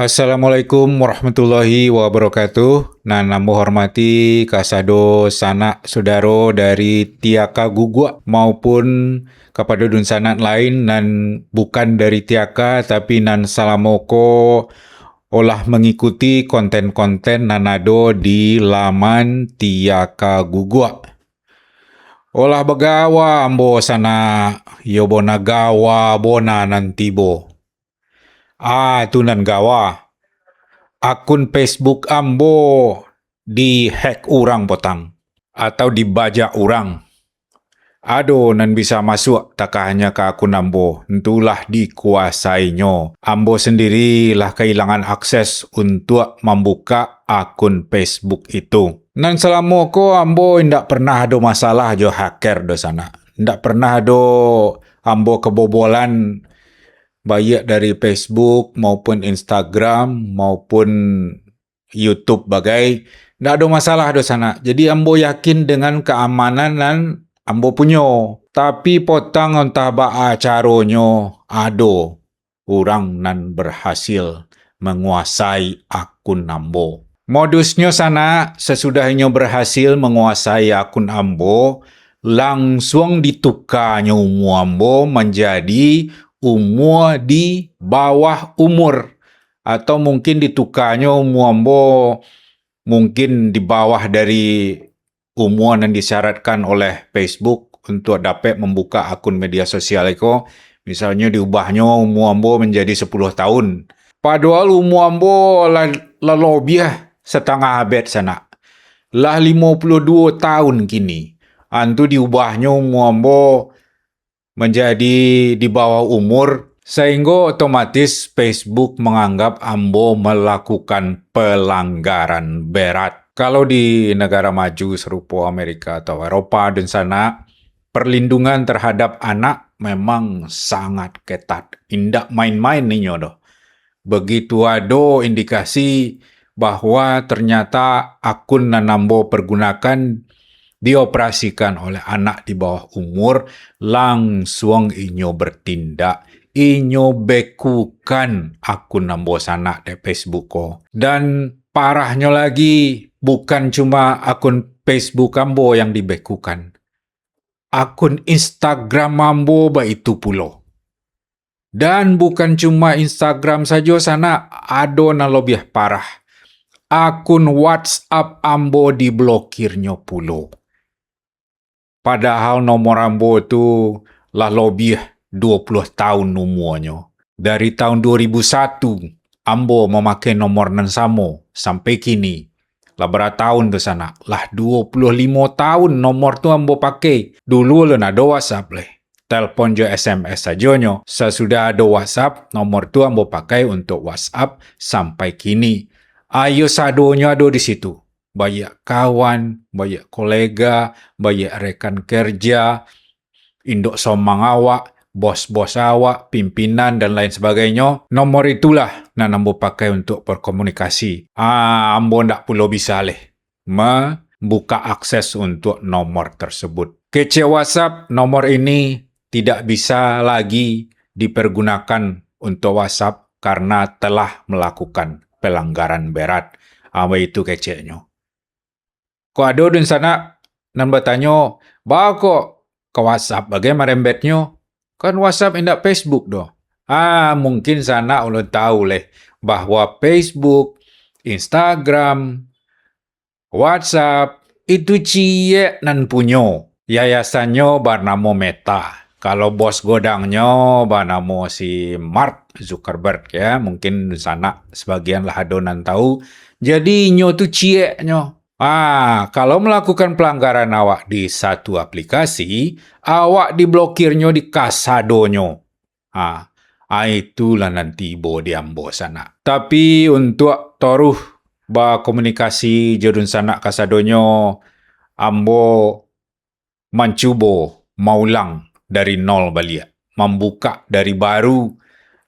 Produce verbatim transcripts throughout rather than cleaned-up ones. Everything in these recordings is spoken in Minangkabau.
Assalamualaikum warahmatullahi wabarakatuh. Nan ambo hormati kasado sanak sudaro dari Tiaka Guguak maupun kapado dunsanak lain nan bukan dari Tiaka, tapi nan salamo ko olah mangikuti konten-konten nan ado di laman Tiaka Guguak. Olah bagawa ambo sanak, iyo bona gawa bona nan tibo. Ah, tu nan gawa. Akun Facebook ambo di-hack urang potang, atau dibajak urang. Ado nan bisa masuak takahannya ka akun ambo, ntulah dikuasainyo. Ambo sendiri lah kahilangan akses untuak mambukak akun Facebook itu. Nan salamo ko ambo indak pernah ado masalah jo hacker do sanak. Indak pernah ado ambo kebobolan, baiak dari Facebook maupun Instagram maupun YouTube bagai, ndak ado masalah do sanak. Jadi ambo yakin dengan kaamanan nan ambo punyo. Tapi potang antah baa caronyo ado urang nan berhasil manguasai akun ambo. Modusnyo sanak, sasudah inyo berhasil manguasai akun ambo, langsuang ditukanyo umua ambo manjadi umua di bawah umur, atau mungkin ditukanyo umua ambo mungkin di bawah dari umua nan disyaratkan oleh Facebook untuk dapek mambuka akun media sosial iko. Misalnyo diubahnyo umua ambo manjadi sapuluah tahun. Padohal umua ambo lah, lah lobiah satangah abad sanak. Lah limo puluah duo tahun kini. Antu diubahnyo umua ambo manjadi di bawah umur, sainggo otomatis Facebook manganggap ambo malakukan pelanggaran berat. Kalau di negara maju sarupo Amerika atau Eropa dunsanak, perlindungan terhadap anak memang sangat ketat. Indak main-main inyo doh. Begitu ado indikasi bahwa ternyata akun nan ambo pergunakan dioperasikan oleh anak di bawah umur, langsuang inyo bertindak, inyo bekukan akun ambo sanak dek Facebook ko. Dan parahnyo lagi, bukan cuma akun Facebook ambo yang dibekukan. Akun Instagram ambo baitu pulo. Dan bukan cuma Instagram sajo sanak, ado nan lobiah parah. Akun WhatsApp ambo diblokirnyo pulo. Padahal nomor ambo tu lah lobiah duo puluah tahun umuanyo. Dari tahun duo ribu satu, ambo mamakai nomor nan samo sampai kini. Lah bara tahun tu sanak? Lah duo puluah limo tahun nomor tu ambo pakai. Dulu alun ado WhatsApp leh. Telepon jo S M S sajonyo. Sasudah ado WhatsApp, nomor tu ambo pakai untuk WhatsApp sampai kini. Ayo sadonyo ado di situ. Baiak kawan, baiak kolega, baiak rekan kerja, induk somang awak, bos-bos awak, pimpinan, dan lain sebagainyo, nomor itulah nan ambo pakai untuk berkomunikasi. Ah, ambo ndak pulo bisa leh mambuka akses untuk nomor tersebut. Kecek WhatsApp, nomor ini tidak bisa lagi dipergunakan untuk WhatsApp karena telah melakukan pelanggaran berat. Ah, baitu keceknyo. Kok ado dunsanak nan batanyo, "Baa kok ka WhatsApp bagai marembetnyo? Kan WhatsApp indak Facebook doh." Ah, mungkin sanak ulun tahu leh bahwa Facebook, Instagram, WhatsApp itu ciek nan punyo. Yayasannyo banamo Meta. Kalau bos godangnyo banamo si Mark Zuckerberg, ya, mungkin sanak sebagian lah ado nan tahu. Jadi inyo tu cieknyo. Ah, kalau melakukan pelanggaran awak di satu aplikasi, awak diblokirnyo di kasadonyo. Ah, ah, itulah nan tibo di ambo sanak. Tapi untuak taruih bakomunikasi jo dunsanak kasadonyo, ambo mancubo maulang dari nol baliak, mambukak dari baru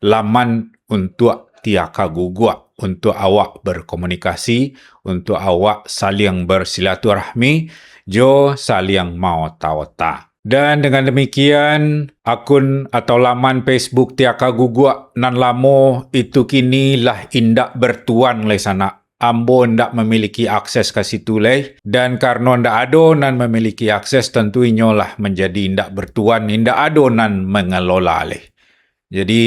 laman untuak Tiaka Guguak, untuak awak berkomunikasi, untuak awak saling bersilaturahmi, jo saling maota-ota. Dan dengan demikian, akun atau laman Facebook Tiaka Guguak nan lamo itu kini lah indak bertuan lai sanak. Ambo indak memiliki akses ka situ lai, dan karano indak ado nan memiliki akses, tentu inyo lah manjadi indak bertuan, indak ado nan mangelola lai. Jadi,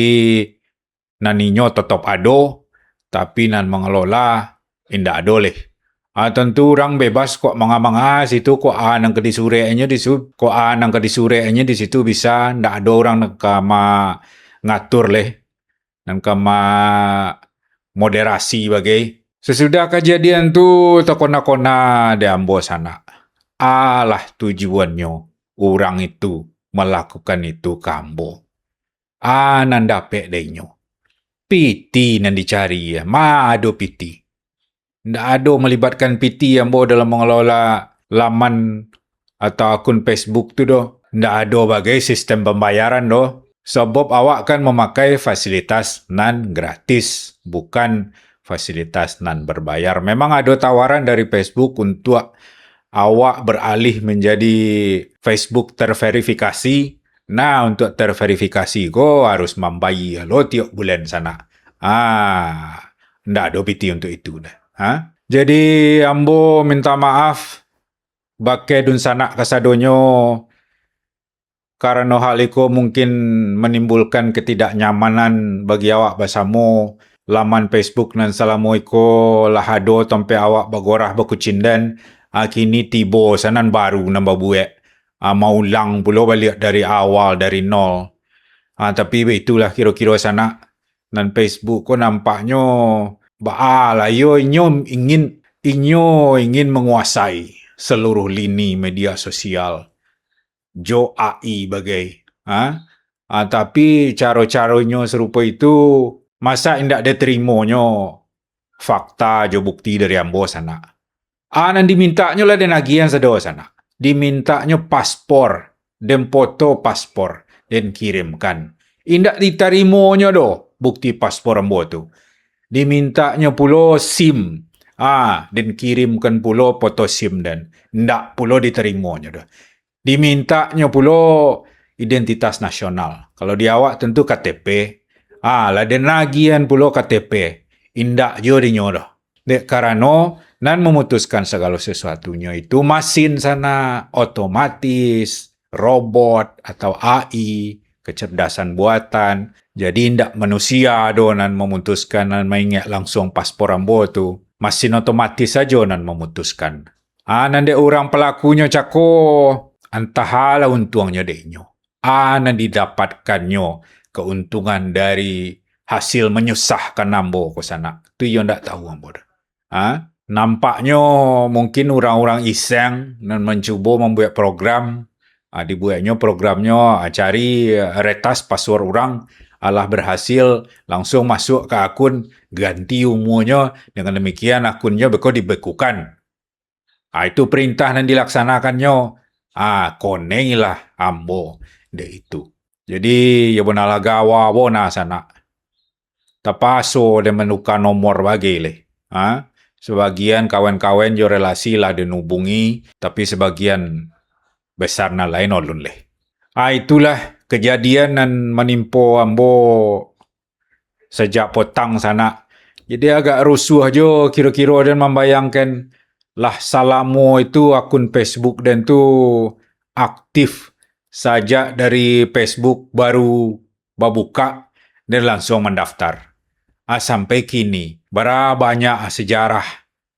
nan inyo tetap ado, tapi nan mangelola indak ado leh. Ah, tentu urang bebas kok manga-manga situ, kok a nan ka disureknyo di su-, kok a nan ka disureknyo di situ bisa, ndak ado urang nan ka mangatur leh, nan ka ma-, moderasi bagai. Sasudah kajadian tu takona-kona dek ambo sanak, alah tujuannyo urang itu malakukan itu ka ambo. A nan dapek dek inyo. Piti nan dicari, ma ado piti. Ndak ado malibatkan piti ambo dalam mangelola laman atau akun Facebook tu doh. Ndak ado bagai sistem pambayaran doh. Sabab awak kan mamakai fasilitas nan gratis, bukan fasilitas nan berbayar. Memang ado tawaran dari Facebook untuk awak beralih menjadi Facebook terverifikasi. Nah, untuk terverifikasi ko harus mambayia lo tiok bulan sanak. Ah, ndak ado piti untuk itu dah. Ha? Jadi, ambo minta maaf bakeh dunsanak kasadonyo, karano hal iko mungkin manimbulkan ketidaknyamanan bagi awak basamo. Laman Facebook nan salamo iko lah ado tampek awak bagorah bakucindan, ah, kini tibo sanan baru nan babuek, ah, maulang pulo baliak dari awal, dari nol. Ah, tapi baitulah kiro-kiro sanak, nan Facebook ko nampaknyo baa lah, iyo inyo ingin, inyo ingin manguasai saluruh lini media sosial. Jo A I bagai. Ha? Ah, tapi caro-caronyo sarupo itu, masa indak ditarimonyo fakta jo bukti dari ambo sanak? Ah, nan dimintaknyo lah den agiahan sado sanak. Dimintaknyo paspor, den foto paspor, den kirimkan. Indak ditarimonyo doh bukti paspor ambo tu. Dimintaknyo pulo SIM. Ah, den kirimkan pulo foto SIM den. Ndak pulo ditarimonyo doh. Dimintaknyo pulo identitas nasional. Kalau di awak tentu K T P. Ah, lah den agiahan pulo K T P. Indak juo dinyo doh. Dek karano, nan mamutuskan sagalo sasuatunyo itu masin sanak, otomatis, robot, atau A I, kecerdasan buatan. Jadi, indak manusia doh nan mamutuskan, nan maingek langsuang paspor ambo tu. Masin otomatis sajo nan mamutuskan. Ah, nan dek urang palakunyo cako, antah alah untuangnyo dek inyo. Ah, nan didapatkannyo keuntungan dari hasil manyusahkan ambo ko sanak. Tu iyo ndak tahu ambo doh. Ha? Nampaknyo mungkin urang-urang iseng nan mancubo mambuek program, ha, dibueknyo programnyo, ha, cari, ha, retas password urang, alah berhasil, langsuang masuak ka akun, ganti umuanyo, dengan demikian akunnyo beko dibekukan. Ah, itu perintah nan dilaksanakannyo. Ah, konenglah ambo dek itu. Jadi, yo bonalah gawa bona sanak. Tapaso den manuka nomor bagai leh. Ha? Sabagian kawan-kawan jo relasi lah den hubungi, tapi sabagian besar nan lain alun leh. Ah, itulah kejadian nan manimpo ambo sajak potang sanak. Jadi agak rusuah jo kiro-kiro den mambayangkan lah salamo itu akun Facebook den tu aktif sajak dari Facebook baru babukak den langsuang mandaftar. Ah, sampai kini, bara banyak sejarah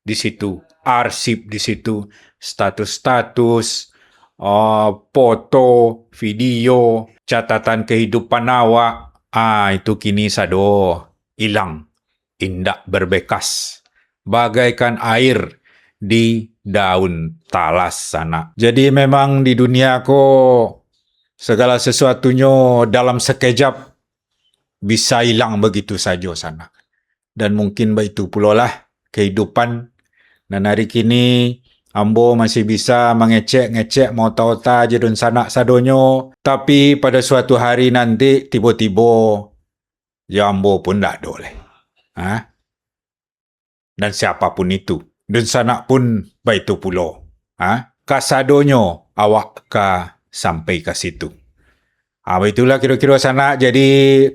di situ, arsip di situ, status-status, ah, foto, video, catatan kehidupan awak, ah, itu kini sado ilang, indak berbekas, bagaikan air di daun talas sanak. Jadi memang di dunia ko segala sesuatunyo dalam sekejap bisa ilang begitu sajo sanak. Dan mungkin baitu pulolah kehidupan. Nan ari kini, ambo masih bisa mangecek-ngecek maota-ota jo dunsanak sadonyo, tapi pada suatu hari nanti, tibo-tibo, yo ambo pun ndak ado lai. Ha? Dan siapapun itu, dunsanak pun baitu pulo. Ha? Kasadonyo awak ka sampai ka situ. Ah, baitulah kiro-kiro sanak. Jadi,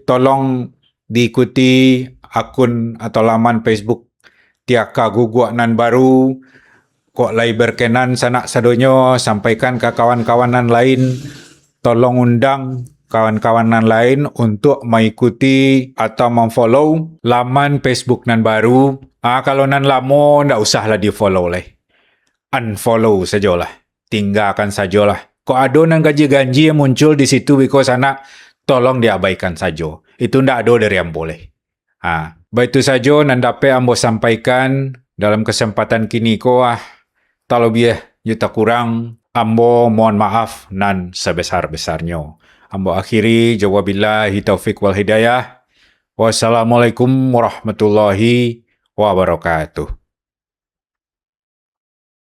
tolong diikuti akun atau laman Facebook Tiaka Guguak nan baru. Kok lai berkenan sanak sadonyo, sampaikan ka kawan-kawan nan lain. Tolong undang kawan-kawan nan lain untuk mengikuti atau memfollow laman Facebook nan baru. Ah, kalau nan lamo, ndak usahlah di-follow lai. Unfollow sajolah. Tinggakan sajolah. Kok ado nan ganjil-ganjil muncul di situ biko sanak, tolong diabaikan sajo. Itu ndak ado dari ambo lai. Ha, baitu sajo nan dapek ambo sampaikan dalam kesempatan kini ko, ah, talabiah jo takurang, ambo mohon maaf nan sabesar-besarnyo. Ambo akhiri, jo wabillahi taufik wal hidayah. Wassalamualaikum warahmatullahi wabarakatuh.